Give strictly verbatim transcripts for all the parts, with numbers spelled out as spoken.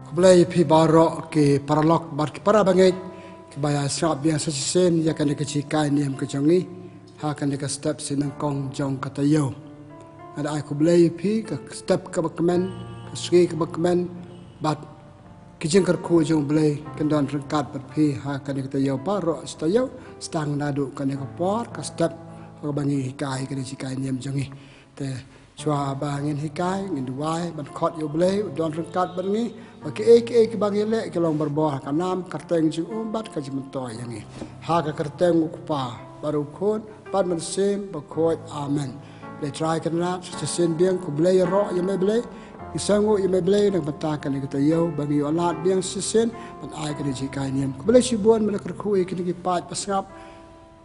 Khublei phi baroh ki paralok bad ki para bangeit kiba ïa sngap biang sa shisien ïa kane ka jinghikai niam ka jong ngi ha kane ka step sien nyngkong jong ka taïew. Nga da ai khublei phi ka step kaba kmen, ka sngi kaba kmen, bad ki jingkyrkhu jong U Blei kin don ryngkat bad phi ha kane ka taïew baroh shi taïew, sdang naduh kane ka por, ka step kaba ngi hikai kane ka jinghikai niam jong ngi. Te shuwa ba ngin hikai, ngin duwai ban khot ïa U Blei u don ryngkat bad ngi, ba kiei kiei kiba ngi leh ki long barabor ha ka nam kyrteng jong u bad ka jingmyntoi ïa ngi. Ha ka kyrteng u Kpa bad u Khun bad Mynsiem Bakhuid. Amen. Blei Trai Kynrad, sa shisien biang khublei ïaroh ïa me Blei. Ngi sngewnguh ïa me Blei na ka bynta kane ka taïew ba ngi ïoh lad biang sa shisien ban ai kane ka jinghikai niam. Khublei shibun, me la kyrkhu ïa kine ki paid ba sngap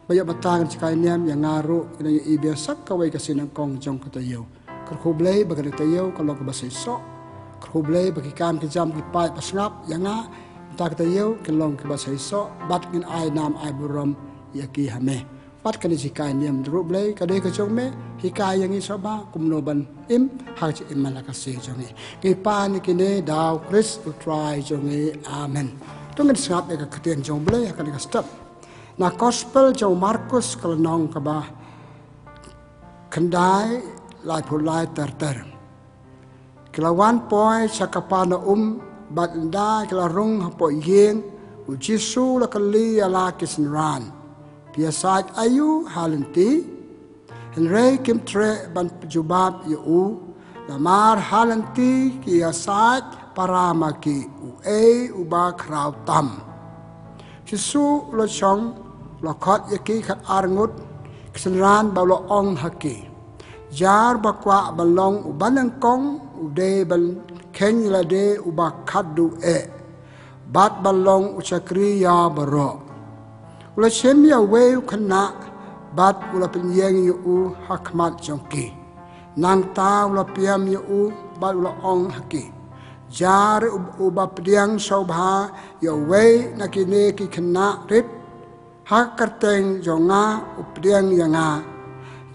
ba ïa bynta kane ka jinghikai niam, ïa nga ruh, ïa nga ïa i biang sa kawei ka sien nyngkong jong ka taïew. Kyrkhu Blei ba kane ka taïew kan long kaba seisoh. Kyrkhu Blei ba ki kam ki jam ki paid ba sngap ïa nga bynta ka taïew kin long kiba seisoh, bad ngin ai nam ai burom ïa ki ha me. Bad kane ka jinghikai niam ruh Blei ka dei ka jong me, hikai ïa ngi shuwa ba kumno ban im ha ka jingim man la ka sngi jong ngi. Ngi pan ïa kine da U Khrist U Trai jong ngi. Amen. To ngin sngap ïa ka ktien jong U Blei ha kane ka step. Na Gospel jong u Markus ka lynnong kaba khyndai, laiphew lai ter ter. Ki la wan poi sha Kapernaum, bad ynda ki la rung hapoh ïing, u Jisu u la kylli ïa la ki synran, phi ïasaid aïu ha lynti? Hynrei kim treh ban jubab ïa u, namar ha lynti ki ïasaid para ma ki uei uba khraw tam. Jisu u la shong, u la khot ïa ki khatar ngut ki synran bad u la ong ha ki, jar ba kwah ban long uba nyngkong u dei ban kheiñ lade uba khatduh eh, bad ban long u shakri ïa baroh. U la shim ïa uwei u khynnah bad u la pynïeng ïa u ha khmat jong ki. Nangta u la pyrshang ïa u bad u la ong ha ki, jar u, uba pdiang sngewbha ïa uwei na kine ki khynnah rit ha ka kyrteng jong nga u pdiang ïa nga.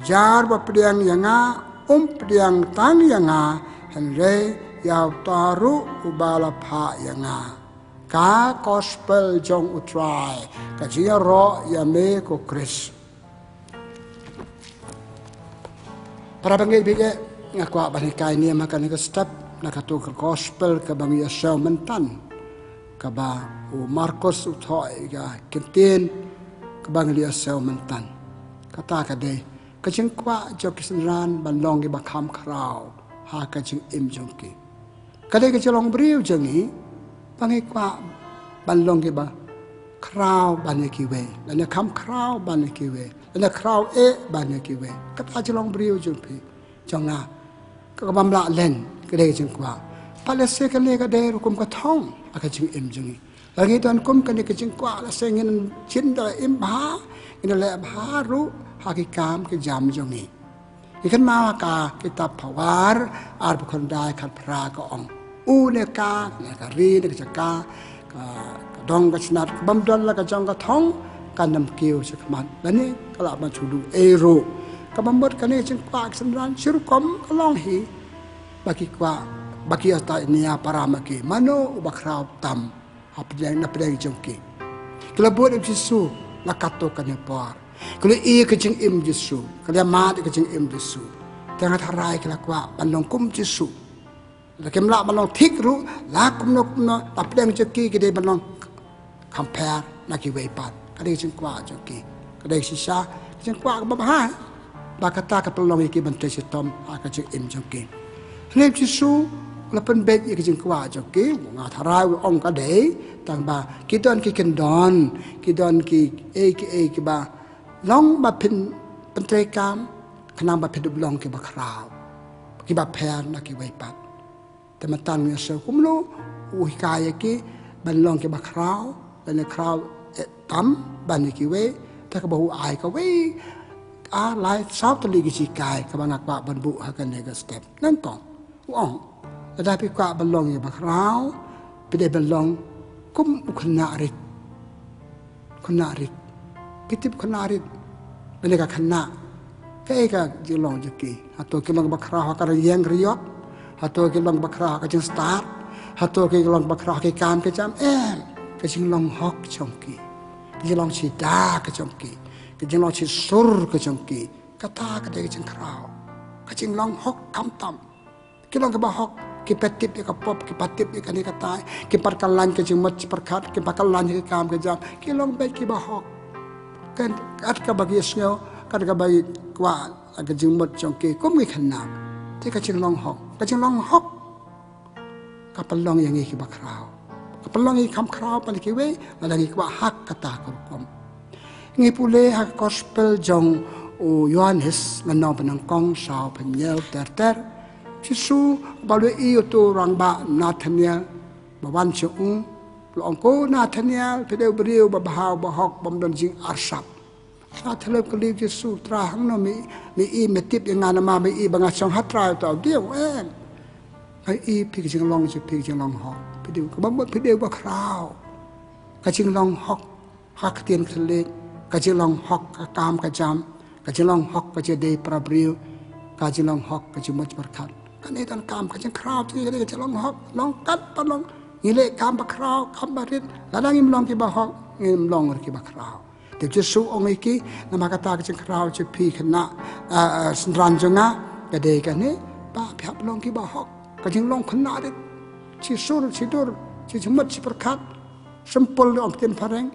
Jar ba pdiang ïa nga um pdiang tang ïa nga, hynrei ïa uta ruh uba la phah ïa nga. Ka Gospel jong U Trai. Ka jingïaroh ïa me ko Khrist. Para bangeit, bad nga kwah ban hikai niam ha kane ka step na kato ka Gospel kaba ngi ïa sngap mynta, kaba u Markus u thoh ïa ka ktien kaba ngi ïa sngap mynta. Kata ka dei ka jingkwah jong ki synran ban long kiba kham khraw ha ka jingim jong ki. Ka dei ka jinglong briew jong ngi ba ngi kwah ban long kiba khraw ban ïa kiwei, lane kham khraw ban ïa kiwei, lane khraw eh ban ïa kiwei. Kata ka jinglong briew jong phi, jong nga, ka, kaba ym lah len, ka dei ka jingkwah. Pat lehse kane ka dei rukom ka thong ha ka jingim jong ngi. Lada ngi don kum kane ka jingkwah, lehse ngin jin da im bha, ngin da leh bha ruh ha ki kam ki jam jong ngi. Ngi kynmaw ha ka kitab Phawar arphew khyndai khatphra ka ong, une ka, ne ka ri, ne ka jaka, ka, ka dong ka snat, ka bym don la ka jong ka thong, kan ym kiew shakhmat. Lane ka lah ban shu duh ei ruh. Kaba mut kane ka jingkwah ki synran shi rukom ka long hi. Ba ki kwah, ba ki ïasaid nia para ma ki, mano uba khraw tam hapdeng, napdeng jong ki. Ki la bud ïa u Jisu la katto katne por. Ki la ïohi ïa ka jingim Jisu, ki la ïa mad ïa ka jingim Jisu. Te nga tharai ki la kwah ban long kum Jisu. Lada kim lah ban long thik ruh, la kumno kumno, napdeng jong ki ki dei ban long kham pher na kiwei pat. Ka dei ka jingkwah jong ki. Ka dei shisha ka jingkwah kaba bha, ba kata ka pynlong ïa ki ban trei shitom ha ka jingim jong ki. Hynrei u Jisu u la pynbeit ïa ka jingkwah jong ki. Nga tharai u ong ka dei tang ba ki don ki kyndon, ki don kiei kiei kiba long ba phin pyntreikam, khnang ba phin long kiba khraw, kiba pher na kiwei pat. Te mynta ngi ïa sngap kumno u hikai ïa ki ban long kiba khraw, ban khraw eh tam ban ïa kiwei. Te kaba u ai kawei, ar, lai, saw tylli ki jinghikai kaba nga kwah ban buh ha kane ka step. Nyngkong, u ong, lada phi kwah ban long kiba khraw, phi dei ban long kum u khynnah rit. Khynnah rit. Phi tip khynnah rit, lane ka khynnah, kaei ka jinglong jong ki? Hato ki long ba khraw ha ka rynïeng rynïot? Hato ki long ba khraw ha ka jingstad? Hato ki long bakhraw ki kam ki jam? Em. Ka jinglong hok jong ki, ka jinglong sida ka jong ki, ka jinglong shisur ka jong ki, kata ka dei ka jingkhraw. Ka jinglong hok khamtam. Ki long kiba hok, kim pat tip ïa ka pop, kim pat tip ïa kane katai, kim pat kylleiñ ka jingmut jingpyrkhat, kim pat kylleiñ ïa ki kam ki jam, ki long beit kiba hok. Kat kaba ki sngew, kat kaba ki kwah, ka jingmut jong ki kum ki khynnah. Te ka jinglong hok, ka jinglong hok ka pynlong ïa ngi kiba khraw. Ka pynlong ïa ngi kham khraw pat na kiwei, lada ngi kwah ha kata ka rukom. Ngi pule ha ka gospel jong u Ïoannis, lynnong banyngkong, saw, phew, hynñiew ter ter. Jisu ba la ïohi ïa uto u rangbah Nathaniel ba wan sha u, la ong ko Nathaniel, phi dei u briew ba bha ba hok, bym don jingarsap. Nathaniel kylli Jisu, Trai, hangno me, me ïohi, me tip ïa nga, namar me ïohi ba nga shong ha Trai uta u dieng? Em. Nga ïohi phi, ka jinglong jong phi ka jinglong hok. Phi dei, kaba mut phi dei bakhraw. Ka jinglong hok ha ka ktien khyllipmat, ka jinglong hok ka kam ka jam, ka jinglong hok ka jingïadei para briew, ka jinglong hok ka jingmut jingpyrkhat. Kane ka donkam ka jingkhraw jong ngi, ka jinglong hok. Long katba long, ngi leh kam bakhraw, kam barit, lada ngim long kiba hok, ngim long ruh kiba khraw. Te Jisu u ong ïa ki, namar kata ka jingkhraw jong phi khynnah, ah, ah, synran jong nga, ka dei kane, ba phi hap long kiba hok. Ka jinglong khynnah rit, shisur shidur, shi jingmut shi pyrkhat, simple, ong ktien phareng,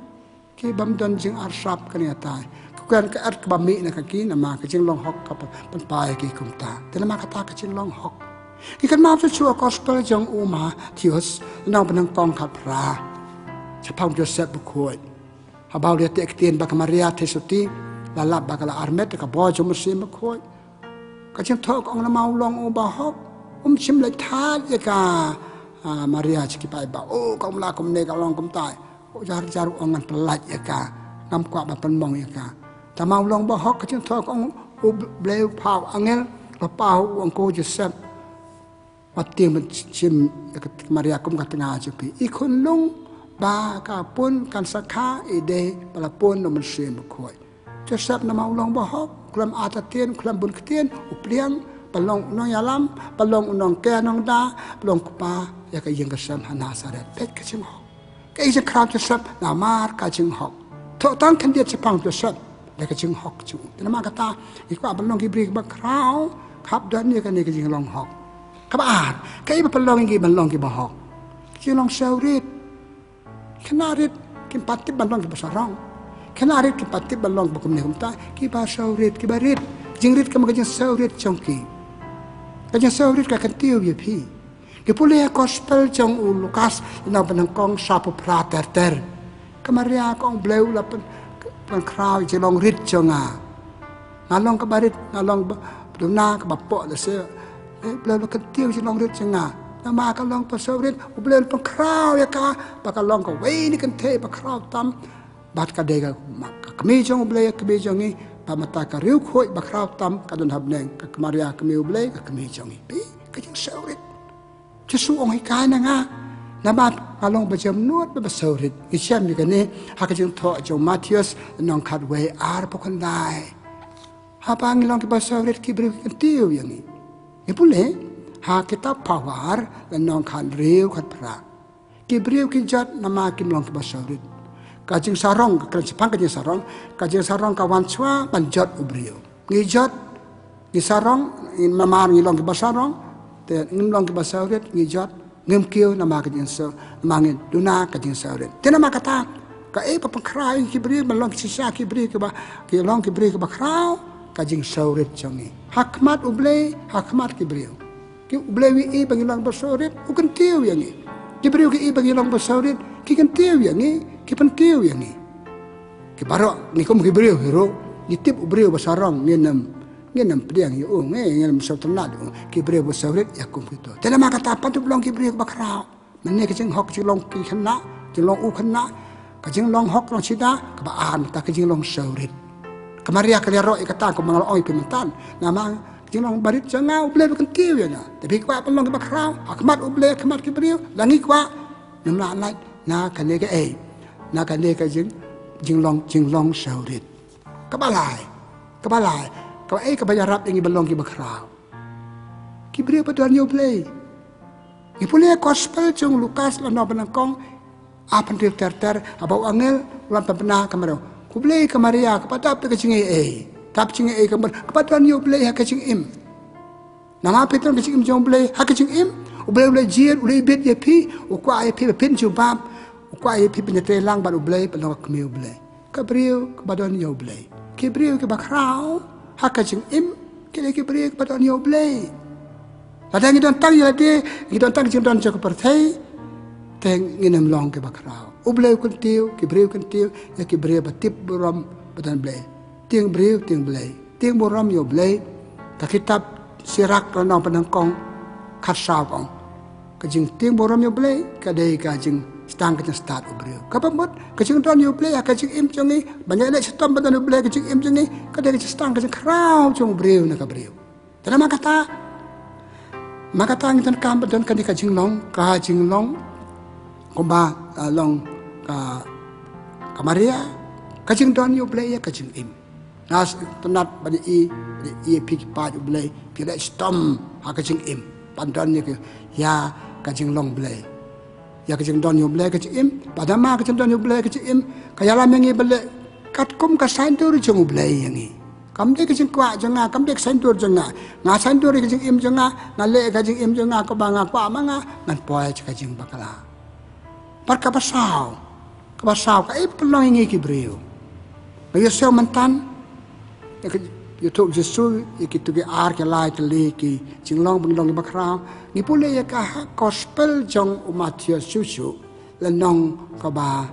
ki bym don jingarsap, kane katai. Ka kren ka et kaba mih na ka ki, namar ka jinglong hok ka pyn-, pynpaw ïa ki kumta. Te namar kata ka jinglong hok. Ngi kynmaw shuh shuh ha ka gospel jong u Mathaios, lynnong banyngkong, khatphra. Shaphang u Joseph bakhuid. Haba u la ïateh ktien bad ka Maria theisotti, la lap ba ka la armet da ka bor jong u Mynsiem Bakhuid. Ka jingthoh ka ong, namar u long uba hok, um shym leit thait ïa ka, ah, Maria sha ki paidbah. Oh, kam lah kumne, ka long kumtai. U jar jar u ong, ngan pyllait ïa ka, ngam kwah ban pynmong ïa ka. Tangba u long uba hok, ka jingthoh ka ong, U Blei u paw angel, la paw, u ong ko Joseph, wat tieng ban shim ïa ka Maria kum ka tnga jong phi. I khunlung ba ka pun kan sa kha, i dei ba la pun na u Mynsiem Bakhuid. Joseph namar u long uba hok, u khlem artatien, u khlem bun ktien, u pdiang ban long u nongïalam, ban long u nongkren nongda, ban long u kpa ïa ka ïing ka sem ha Nasaret. Peit ka jinghok. Kaei ka jingkhraw Joseph? Namar ka jinghok. Thoh tang khyndiat shaphang Joseph da ka jinghok jong u. Te namar kata, ngi kwah ban long ki briew kiba khraw, hap don ïa kane ka jinglong hok. Kaba ar, kaei ba pynlong ïa ngi ban long kiba hok? Ka jinglong sngewrit. Khynnah rit kim pat tip ban long kiba sarong. Khynnah rit kim pat tip ban long kiba kumne kumta, kiba sngewrit, kiba rit. Jingrit ka mut ka jingsngewrit jong ki. Ka jingsngewrit ka kyntiew ïa phi. Ngi pule ha ka gospel jong u Lukas, lynnong banyngkong, saw phew phra ter ter. Ka Maria ka ong, Blei u la pyn, pynkhraw ïa ka jinglong rit jong nga. Nga long kaba rit, nga long ba duna, kaba pok lehse. Eh, Blei u la kyntiew ïa ka jinglong rit jong nga. Namar ka long kaba sngewrit, U Blei u la pynkhraw ïa ka ba ka long kawei na ki kynthei bakhraw tam. Bad ka dei ka, ka kmie jong U Blei, ka kmie jong ngi, bad mynta ka riewkhuid bakhraw tam ka don ha bneng, ka Maria kmie U Blei, ka kmie jong ngi. Phi, ka jingsngewrit. Jisu u ong, hikai na nga. Namar nga long ba jemnud bad ba sngewrit. Ngi shem ïa kane ha ka jingthoh jong u Mathaios, lynnong khatwei, arphew khyndai. Haba ngi long kiba sngewrit, ki briew ki kyntiew ïa ngi. Ngi pule ha kitab Pawar, lynnong khathynriew, khatphra. Ki briew ki jot namar kim long kiba sngewrit. Ka jingsarong, ka kren shaphang ka jingsarong, ka jingsarong ka wan shuwa ban jot u briew. Ngi jot, ngi sarong, ngi, namar ngi long kiba sarong, te ngim long kiba sngewrit, ngi jot, ngim kiew namar ka jingsngew, namar ngi duna ka jingsngewrit. Te namar kata, kaei ba pynkhraw ïa ki briew ban long shisha ki briew kiba, ki long ki briew kiba khraw? Ka jingsngewrit jong ngi. Ha khmat U Blei, ha khmat ki briew. Ki, U Blei u ïohi ba ngi long ba sngewrit, u kyntiew ïa ngi. Ki briew ki ïohi ba ngi long ba sngewrit, ki kyntiew ïa ngi, ki pyntiew ïa ngi. Ki baroh ngi kum ki briew hi ruh, ngi tip u briew ba sarong, ngin ym, ngin ym pdiang ïa u, ngi, ngin ym sngewtynnat ïa u. Ki briew ba sngewrit ïa kum kito. Te namar kata, pat u long ki briew ba khraw. Mynne ka jinghok, jinglong ki khynnah, jinglong u khynnah, ka jinglong hok long shisha, kaba ar mynta ka jinglong sngewrit. Ka Maria ka la ïaroh ïa kata, kumba nga la ong ïa phi mynta. Namar ka jinglong barit jong nga, U Blei u kyntiew ïa nga. Te phi kwah ban long kiba khraw ha khmat U Blei, ha khmat ki briew, lada ngi kwah, ngim lah lait na kane kaei, na kane ka jing, jinglong, jinglong sngewrit. Kaba lai, kaba lai, kaei kaba ïarap ïa ngi ban long kiba khraw? Ki briew ba don ïa U Blei. Ngi pule gospel jong Lukas la nong ba nyngkong, arphew hynriew ter ter, haba u angel u wan pynbna ka Maria. Khublei ko Maria, kaba dap da ka jingaiei. Dap jingaiei ka mut, kaba don ïa U Blei ha ka jingim. Namar phi don ka jingim jong U Blei ha ka jingim, U Blei u la jied, u la ibit ïa phi, u kwah ïa phi ba phin jubab, u kwah ïa phi ban ïatreilang bad U Blei, ban long ka kmie U Blei. Ka briew kaba don ïa U Blei. Ki briew kiba khraw ha ka jingim, ki dei ki briew kiba don ïa U Blei. Lada ngi don tang ïa lade, ngi don tang jingdon jong ka pyrthei, te ngin ym long kiba khraw. U Blei u kyntiew, ki briew kyntiew ïa ki briew ba tip burom ba don Blei. Tieng briew, tieng Blei. Tieng burom ïa U Blei. Ka kitab Sirak la nong ba nyngkong, khatsaw ka ong, ka jingtieng burom ïa U Blei ka dei ka jingsdang ka jingstad u briew. Kaba mut, ka jingdon ïa U Blei ha ka jingim jong ngi, ba ngi leh shitom ba don U Blei ha ka jingim jong ngi, ka dei ka jingsdang ka jingkhraw jong u briew na ka briew. Te namar kata, namar kata ngi donkam ba don kane ka jinglong, ka jinglong kumba, ah, long ka, ka Maria, ka jingdon ïa U Blei ha ka jingim. Nga sngewtynnat ban ïohi, ban ïohi phi ki paid U Blei, phi leh shitom ha ka jingim ban don ïa ka, ïa ka jinglong Blei, ïa ka jingdon ïa U Blei ha ka jingim. Bad namar ka jingdon ïa U Blei ha ka jingim ka ïalam ïa ngi ban leh katkum ka saiñdur jong U Blei ïa ngi. Kam dei ka jingkwah jong nga, kam dei ka saiñdur jong nga. Nga saiñdur ïa ka jingim jong nga, nga leh ka jingim jong nga kaba nga kwah ma nga, ngan poi sha ka jingbakla. Bad kaba saw, kaba saw, kaei ba pynlong ïa ngi ki briew? Nga ïohsngew mynta ïa ka, ïathuh Jisu ïa kito ki ar ki lai tylli ki jinglong ba ngi long kiba khraw. Ngi pule ïa ka ha gospel jong u Mathaios shuh shuh, lynnong kaba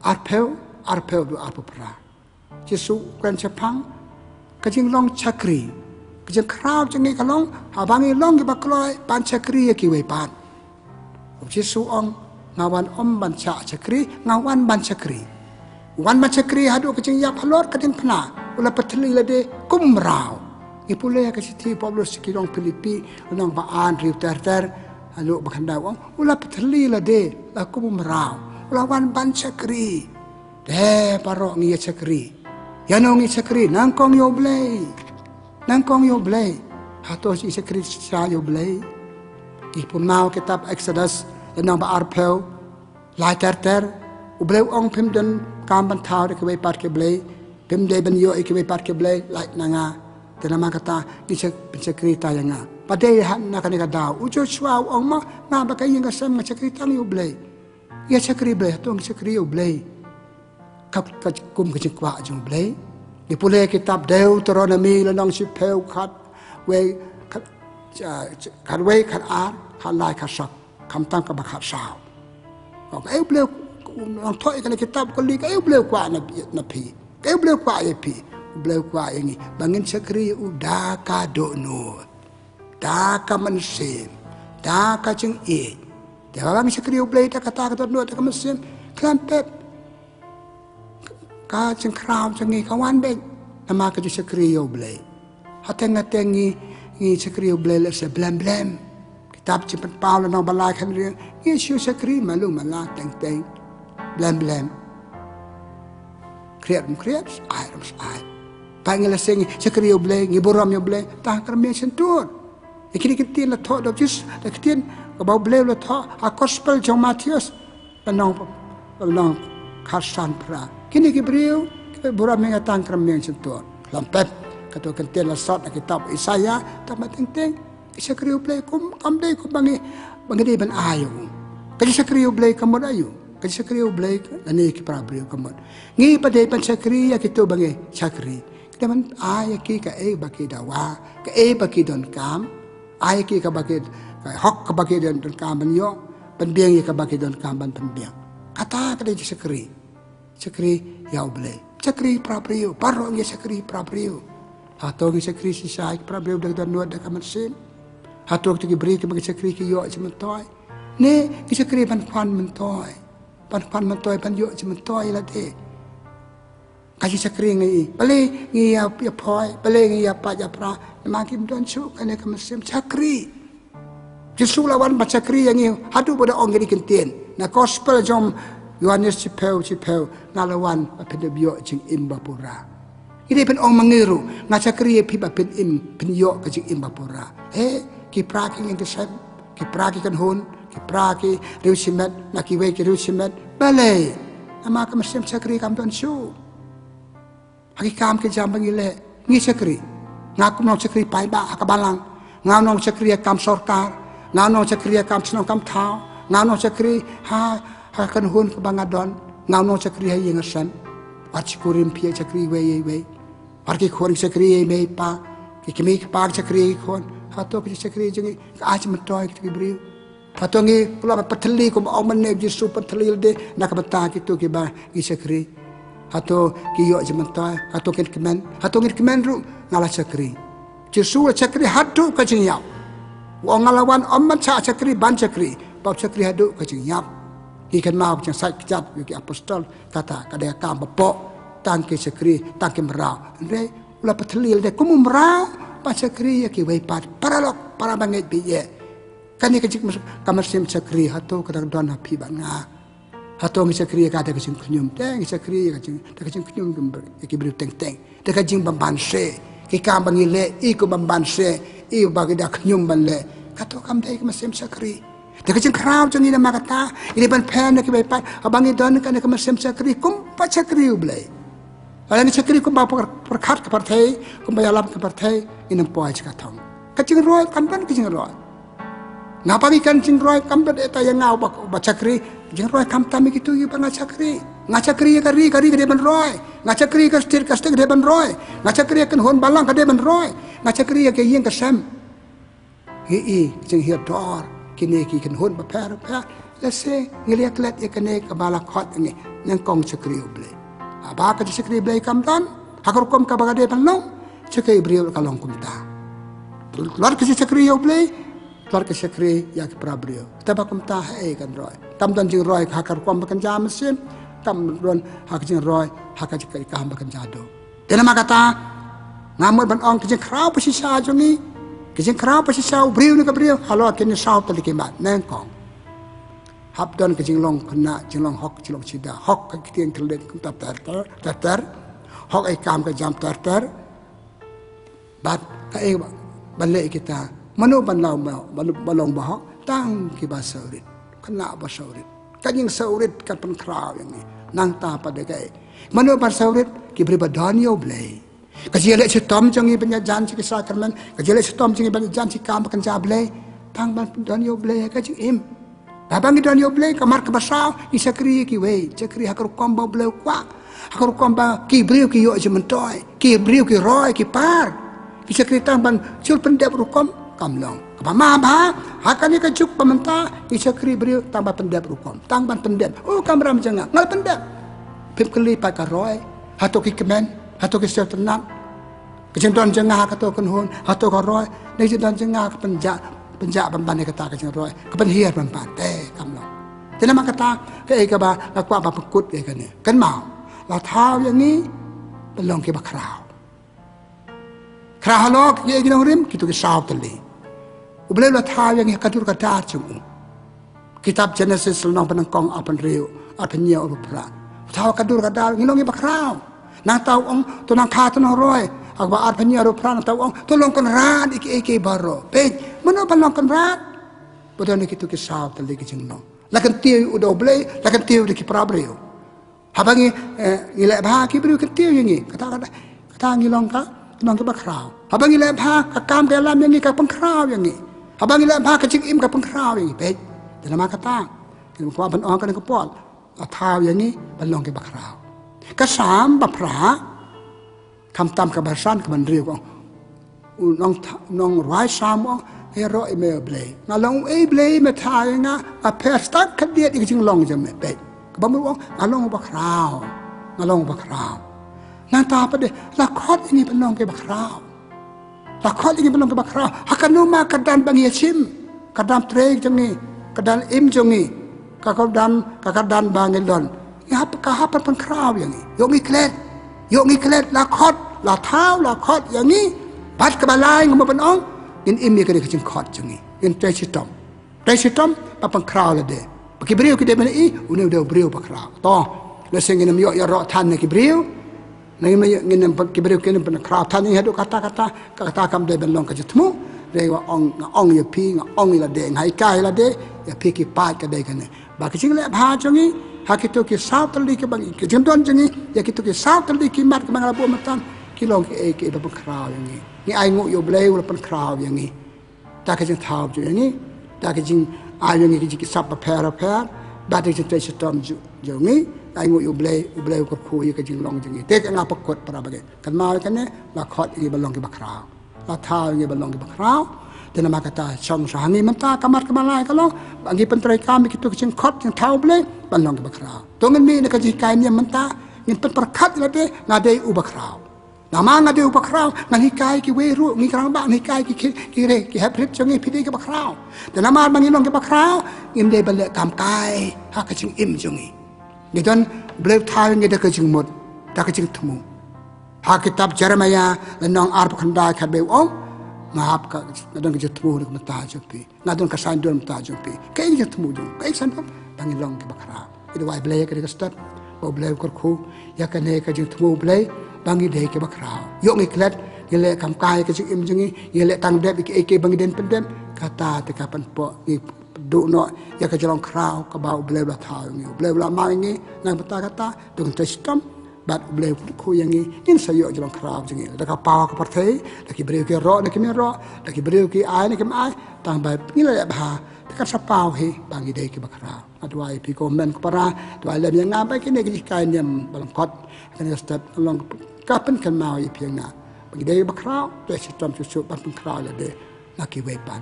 arphew, arphew haduh arphew phra. Jisu u kren shaphang ka jinglong shakri. Ka jingkhraw jong ngi ka long, haba ngi long kiba kloi, ban shakri ïa kiwei pat. U Jisu u ong, nga wan ym ban shah shakri, nga wan ban shakri. Wan ban shakri haduh ka jingïap halor ka diengphna, u la pynthylli lade kum u mraw. Ngi pule ïa ka shithi u Paulus sha ki nong Philippi, lynnong ba ar, hynriew ter ter haduh ba khyndai, u ong, u la pynthylli lade la kum u mraw. U la wan ban shakri. Te baroh ngi ïa shakri. Ïano ngi shakri? Nyngkong ïa U Blei. Nyngkong ïa U Blei. Hato ngi shakri shisha ïa U Blei? Ngi pule ha kitab Exodus, lynnong ba arphew, lai ter ter. U Blei u ong, phim donkam ban thaw da kiwei pat ki blei. Phim dei ban ïoh ïa kiwei pat ki blei lait na nga. Te namar kata ngi shak-, pynshakri tang ïa nga. Bad dei ha na kane ka daw u Joshua u ong, ma nga bad ka ïing ka sem nga shakri tang ïa U Blei. Ïa shakri Blei, hato ngi shakri ïa U Blei ka, ka, kum ka jingkwah jong U Blei? Ngi pule kitab Deuteronomi lynnong shiphew, khatwei, khat, ah, khatwei, khatar, khatlai, khatsaw, khamtam kaba khatsaw. Ong, kaei U Blei, nongthoh ïa kane ka kitab u kylli, kaei U Blei u kwah na, na phi? Kaei U Blei u kwah ïa phi? U Blei u kwah ïa ngi ba ngin shakri ïa u da ka dohnud, da ka mynsiem, da ka jingïeit. Te haba ngi shakri ïa U Blei da kata ka dohnud, da ka mynsiem, khlem pep ka jingkhraw jong ngi ka wan beit namar ka jingshakri ïa U Blei. Hateng hateng ngi, ngi shakri ïa U Blei lehse blem blem. Kitab Jingpynpaw lynnong ba lai, khathynriew, ngi shu shakri malu mala teng teng, blem blem, khriat rum khriat, shai rum shai. Pat ngi lehse ngi shakri ïa U Blei, ngi burom ïa U Blei tang ha ka rmiang shyntur. Ïa kine ki ktien la thoh da u Jisu, da ki ktien kaba U Blei u la thoh ha gospel jong u Mathaios, lynnong, lynnong khatsan phra. Kine ki briew kiba burom ïa nga tang ha ka rmiang shyntur. Khlem pep, kato ka ktien la sot na kitab Isaïah, tang ba teng teng, ngi shakri ïa U Blei kum, kam dei kum ba ngi, ba ngi dei ban ai ïa u. Ka jingshakri ïa U Blei ka mut aïu? Ka jingshakri ïa U Blei lane ki para briew ka mut, ngi pat dei ban shakri ïa kito ba ngi shakri. Ki dei ban ai ïa ki kaei ba ki dawa, kaei ba ki donkam. Ai ïa ki kaba ki, ka hok kaba ki don, donkam ban ïoh, pynbiang ïa kaba ki donkam ban pynbiang. Kata ka dei jingshakri. Shakri ïa U Blei. Shakri para briew, baroh ngi shakri para briew. Hato ngi shakri shisha ïa ki para briew da ka dohnud, da ka mynsiem? Hato kito ki briew kiba ngi shakri ki ïoh jingmyntoi? Ne ngi shakri ban khwan myntoi, ban khwan myntoi, ban ïoh jingmyntoi ïa lade? Ka jingshakri ngi, balei ngi ïa, ïa phoi, balei ngi ïa pait ïa pra? Namar ngim don shuh kane ka mynsiem shakri. Jisu u la wan ban shakri ïa ngi, haduh ba u da ong kine ki ktien na gospel jong u Ïohannes shiphew shiphew, nga la wan ba phin ïoh jingim ba pura. Ngi dei ban ong ma ngi ruh, nga shakri ïa phi ba phin im, phin ïoh ka jingim ba pura. He, ki para ki ïing ki sem, Ki pra ki kynhun, ki pra ki riew shimet, na kiwei ki riew shimet. Balei? Namar ka mynsiem shakri kam don shuh. Ha ki kam ki jam ba ngi leh, ngi shakri. Nga kum nongshakri paidbah ha ka balang. Nga nongshakri ha kam sorkar. Nga nongshakri ha kam shnong kam thaw. Nga nongshakri ha, ha kynhun kaba nga don. Nga nongshakri ha ïing ha sem. Wat shu kurim phi ïa shakri iwei ïa iwei. Wat ki khun shakri ïa i mei i pa. Ki kmie ki kpa shakri ïa ki khun. Hato ki shakri jong ngi ka ai jingmyntoi kito ki briew? Hato ngi kwah ban pynthylli kum ong mynne Jisu pynthylli lade na ka bynta kito kiba ngi shakri? Hato ki ïoh jingmyntoi? Hato ngin kmen? Hato ngin kmen ruh nga la shakri? Jisu la shakri haduh ka jingïap. U ong nga la wan ym ban shah shakri ban shakri, ban shakri haduh ka jingïap. Ngi kynmaw ka jingsait kjat ïa ki apostol, kata ka dei ka kam ba pok tang ki shakri, tang ki mraw. Hynrei u la pynthylli lade kum u mraw ban shakri ïa kiwei pat, paralok, para bangeit ba ïeit. Kane ka jing, ka mynsiem shakri hato ka dang don ha phi bad nga? Hato ngi shakri ïa ka da ka jingkhñium? Te ngi shakri ïa ka jing, da ka jingkhñium ïa ki briew teng teng, da ka jingbymban seh. Ki kam ba ngi leh i kum bymban seh, i ba ki da khñium ban leh. Kato kam dei ka mynsiem shakri. Da ka jingkhraw jong ngi namar kata ngi dei ban pher na kiwei pat. Haba ngi don kane ka mynsiem shakri kum ba shakri U Blei. Lada ngi shakri kum ba pyr-, pyrkhat ka pyrthei, kum ba ïalam ka pyrthei, ngin ym poi sha ka thong. Ka jingroi kam don ka jingroi. Naba ngi kren jingroi kam don ita ïa nga uba, uba shakri. Jingroi khamtam ïa kito kiba nga shakri. Nga shakri ïa ka ri, ka ri ka dei ban roi. Nga shakri ïa ka state, ka state ka dei ban roi. Nga shakri ïa ka kynhun balang ka dei ban roi. Nga shakri ïa ka ïing ka sem. Ngi i ka jinghiar dor kine ki kynhun bapher bapher. Lehse ngi la ïa klet ïa kane kaba la khot ïa ngi, nyngkong shakri U Blei. Haba ka jingshakri U Blei kam don ha ka rukom kaba ka dei ban long, shakri briew ka long kumta. Tlot ka jingshakri ïa U Blei, tlot ka shakri ïa ki para briew. Te ba kumta haei kan roi? Kam don jingroi ha ka rukom ba kynja mynsiem, kam don ha ka jingroi ha ka jingkam ba kynja duh. Te namar kata nga mut ban ong ka jingkhraw ba shisha jong ngi, ka jingkhraw ba shisha u briew ne ka briew halor kine saw tylli ki mat. Nyngkong, hap don ka jinglong khynnah, jinglong hok, jinglong sida, hok ha ki ktien khyndiat kumta ter ter ter ter, hok ha ki kam ka jam ter ter. Bad kaei ba, ban leh kita, mano ban long ba, ban, ban long bahok? Tang kiba sawrit, khynnah ba sawrit. Ka jingsawrit kan pynkhraw ïa ngi. Nangta pat de kaei? Mano ban sawrit? Ki briew ba don ïa U Blei. Ka jingleh shitom jong ngi ban ïajan sha ki sakramen, ka jingleh shitom jong ngi ban ïajan sha ki kam ba kynja Blei, tang ban don ïa U Blei ha ka jingim. Haba ngi don ïa U Blei, ka mar kaba saw, ngi shakri ïa kiwei, shakri ha ka rukom ba U Blei u kwah, ha ka rukom ba ki briew ki ïoh jingmyntoi, ki briew ki roi, ki par. Ngi shakri tang ban shu pyndep rukom, kam long. Kaba ma bha, ha kane ka juk ba mynta, ngi shakri briew tang ban pyndep rukom, tang ban pyndep. Oh, kamram jong nga, nga la pyndep. Phim kylli pat ka roi, hato ki kmen, hato ki sngewtynnat. Ka jingdon jong nga ha kato ka kynhun, hato ka roi, ne ka jingdon jong nga ka pynjah, pynjah pynban ïa kata ka jingroi, ka pynhiar pynban. Eh, kam long. Te namar kata, kaei kaba nga kwah ban pynkut ïa kane. Kynmaw, la thaw ïa ngi ban long kiba khraw. Khraw halor kiei ki nongrim, kito ki saw tylli. U Blei u la thaw ïa ngi ha ka dur ka dar jong u. Kitab Jenesis lynnong ba nyngkong, arphew hynñiew, arphew hynñiew, arphew phra. U thaw ha ka dur ka dar ngi long kiba khraw. Nangta u ong, to nang kha, to nang roi. Ha kaba arphew hynñiew, arphew phra, nangta u ong, to long kynrad ïa kiei kiei baroh. Peit, mano ban long kynrad? Ba don ïa kito ki saw tylli ki jinglong. La kyntiew u da U Blei, la kyntiew da ki para briew. Haba ngi, eh, ngi leh bha, ki briew kyntiew ïa ngi. Kata, kata, kata ngi long ka, ngi long kiba khraw. Haba ngi leh bha, ka kam ka ïalam ïa ngi ka pynkhraw ïa ngi. Haba ngi leh bha, ka jingim ka pynkhraw ïa ngi. Peit, te namar kata, ngi kwah ban ong kane ka por, la thaw ïa ngi ban long kiba khraw. Ka Salm ba phra, khamtam kaba san, kaba hynriew ka ong, u nong tha-, nongrwai Salm u ong, ïaroh ïa me, Blei. Nga long uei, Blei, me thaw ïa nga, nga pher stad khyndiat ïa ka jinglong jong me. Peit, kaba mut u ong, nga long uba khraw. Nga long uba khraw. Nangta pat de, la khot ïa ngi ban long kiba khraw. La khot ïa ngi ban long kiba khraw. Ha kano ma ka kyrdan ba ngi ïashim, ka kyrdan trei jong ngi, ka kyrdan im jong ngi, ka kyrdan, ka kyrdan ba ngi don. Ngi hap, ka hap ban pynkhraw ïa ngi. Ïoh ngi klet. Ïoh ngi klet, la khot, la thaw, la khot ïa ngi. Bad kaba lai nga mut ban ong, ngin im ïa kane ka jingkhot jong ngi. Ngin trei shitom. Trei shitom, ba pynkhraw lade. Ba ki briew ki dei ban ïohi, une u dei u briew ba khraw. To, lehse ngin ym ïoh ïaroh than na ki briew. Ngin ym, ngin ym, ki briew kin ym pynkhraw than ïa ngi haduh katta katta, kata kam dei ban long ka jingthmu. Re wa ong, nga ong ïa phi, nga ong ïa lade, nga hikai ïa lade, ïa phi ki paid ka dei kane. Ba ki jingleh bha jong ngi ha kito ki saw tylli kiba ngi, ki jingdon jong ngi ïa kito ki saw tylli ki mat kiba nga la buh mynta, ki long kiei kiei ba pynkhraw ïa ngi. Ngi ainguh ïa U Blei u la pynkhraw ïa ngi da ka jingthaw jong ngi, da ka jingai ïa ngi ki jingkisap bapher bapher, bad da ka jingtrei shitom jong ngi. Ainguh ïa U Blei, U Blei u kyrkhu ïa ka jinglong jong ngi. Te ka nga pynkut para bangeit, kynmaw ïa kane, la khot ïa ngi ban long kiba khraw. La thaw ïa ngi ban long kiba khraw. Te namar kata shong sha ngi mynta ka mat kaba lai ka long ba ngi pyntreikam ïa kito ki jingkhot jingthaw U Blei ban long kiba khraw. To ngin mih na ka jinghikai niam mynta, ngin pynpyrkhat ïa lade, nga dei uba khraw. Namar nga dei uba khraw, ngan hikai kiwei ruh, ngi kynrang ba ngan hikai ki, ki, ki re, ki hep rit jong ngi, phi dei kiba khraw. Te namar ba ngi long kiba khraw, ngim dei ban leh kam kai ha ka jingim jong ngi. Ngi don, U Blei u thaw ïa ngi da ka jingmut, da ka jingthmu. Ha kitab Jeremiah lynnong arphew khyndai khatwei u ong, nga hap ka, nga don ka jingthmu na ka bynta jong phi. Nga don ka saiñdur na ka bynta jong phi. Kaei ka jingthmu jong, kaei ka saiñdur? Ba ngin long kiba khraw. Ngi duwai Blei ha kane ka step ba U Blei u kyrkhu ïa kane ka jingthmu U Blei ba ngi dei kiba khraw. Ïoh ngi klet, ngi leh kam kai ka jingim jong ngi, ngi leh tang dep ïa kiei kiei ba ngi dei ban pyndep, kata te ka pynpoh ngi duh noh ïa ka jinglong khraw kaba U Blei u la thaw ïa ngi, U Blei u la map ïa ngi. Na ka bynta kata to ngin trei shitom bad U Blei u kyrkhu ïa ngi, ngin sa ïoh jinglong khraw jong ngi. Da ka paw ka pyrthei, da ki briew ki roh, da ki mih roh, da ki briew ki ai, da ki mih ai, tang ba ngi la leh bha, te kan sa paw hi ba ngi dei kiba khraw. Nga duwai ïa phi ko hynmen ko para, duwai lem ïa nga ba kine ki jinghikai niam ba long khot, kane ka step long ka pynkynmaw ïa phi ïa nga ba ngi dei kiba khraw. Trei shitom shuh shuh ban pynkhraw ïa lade na kiwei pat.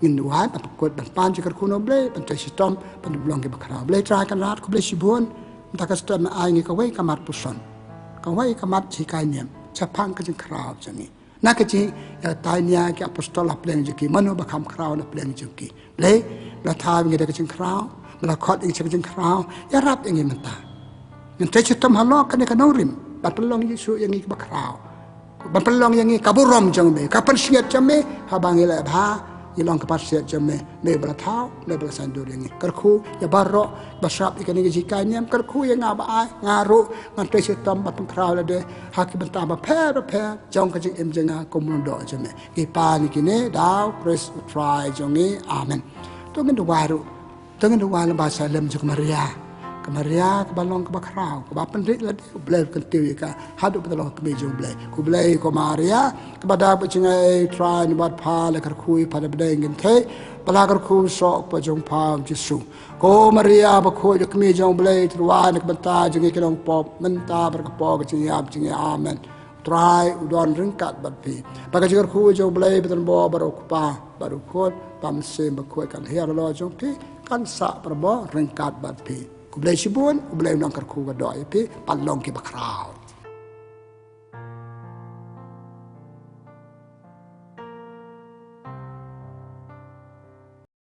Ngin duwai ban pynkut ban pan jingkyrkhu na U Blei, ban trei shitom ban long kiba khraw. Blei Trai Kynrad, khublei shibun mynta ka step me ai ngi kawei ka mat puson, kawei ka mat jinghikai niam shaphang ka jingkhraw jong ngi. Na ka jingïatai nia ki apostol ha pleng jong ki, mano ba kham khraw na pleng jong ki. Blei, ba la thaw ïa ngi da ka jingkhraw, ba la khot ïa ngi sha ka jingkhraw, ïarap ïa ngi mynta. Ngin trei shitom halor kane ka nongrim ban pynlong ïa ngi shuh ïa ngi kiba khraw, ban pynlong ïa ngi ka burom jong me, ka pansngiat jong me. Haba ngi leh bha, ngi long ka pansngiat jong me, me ba la thaw, me ba la saiñdur ïa ngi. Kyrkhu ïa baroh ba sngap ïa kane ka jinghikai niam, kyrkhu ïa nga ba ai, nga ruh ngan trei shitom ban pynkhraw lade ha ki bynta bapher bapher jong ka jingim jong nga kum u lyngdoh jong me. Ngi pan ïa kine da U Khrist U Trai jong ngi. Amen. To ngin duwai ruh. To ngin duwai lyngba sha lem jong ka Maria. Ka Maria kaba long kaba khraw, kaba pynrit lade, U Blei u kyntiew ïa ka haduh ba ka long ka kmie jong U Blei. Khublei ko Maria kaba dap ka jingaiei, U Trai u bad pha, la kyrkhu ïa pha na pdeng ki kynthei, ba la kyrkhu u soh u kpa jong pha u Jisu. Ko Maria bakhuid, ka kmie jong U Blei, to duwai na ka bynta jong ngi ki nongpop, mynta bad ka por ka jingïap jong ngi. Amen. U Trai u don ryngkat bad phi. Ba ka jingkyrkhu jong U Blei ba don bor, bad U Kpa, bad U Khun, bad U Mynsiem Bakhuid kan hiar halor jong phi, kan sah barabor ryngkat bad phi. Khublei shibun, U Blei un nang kyrkhu ka doh ïa phi ban long kiba khraw.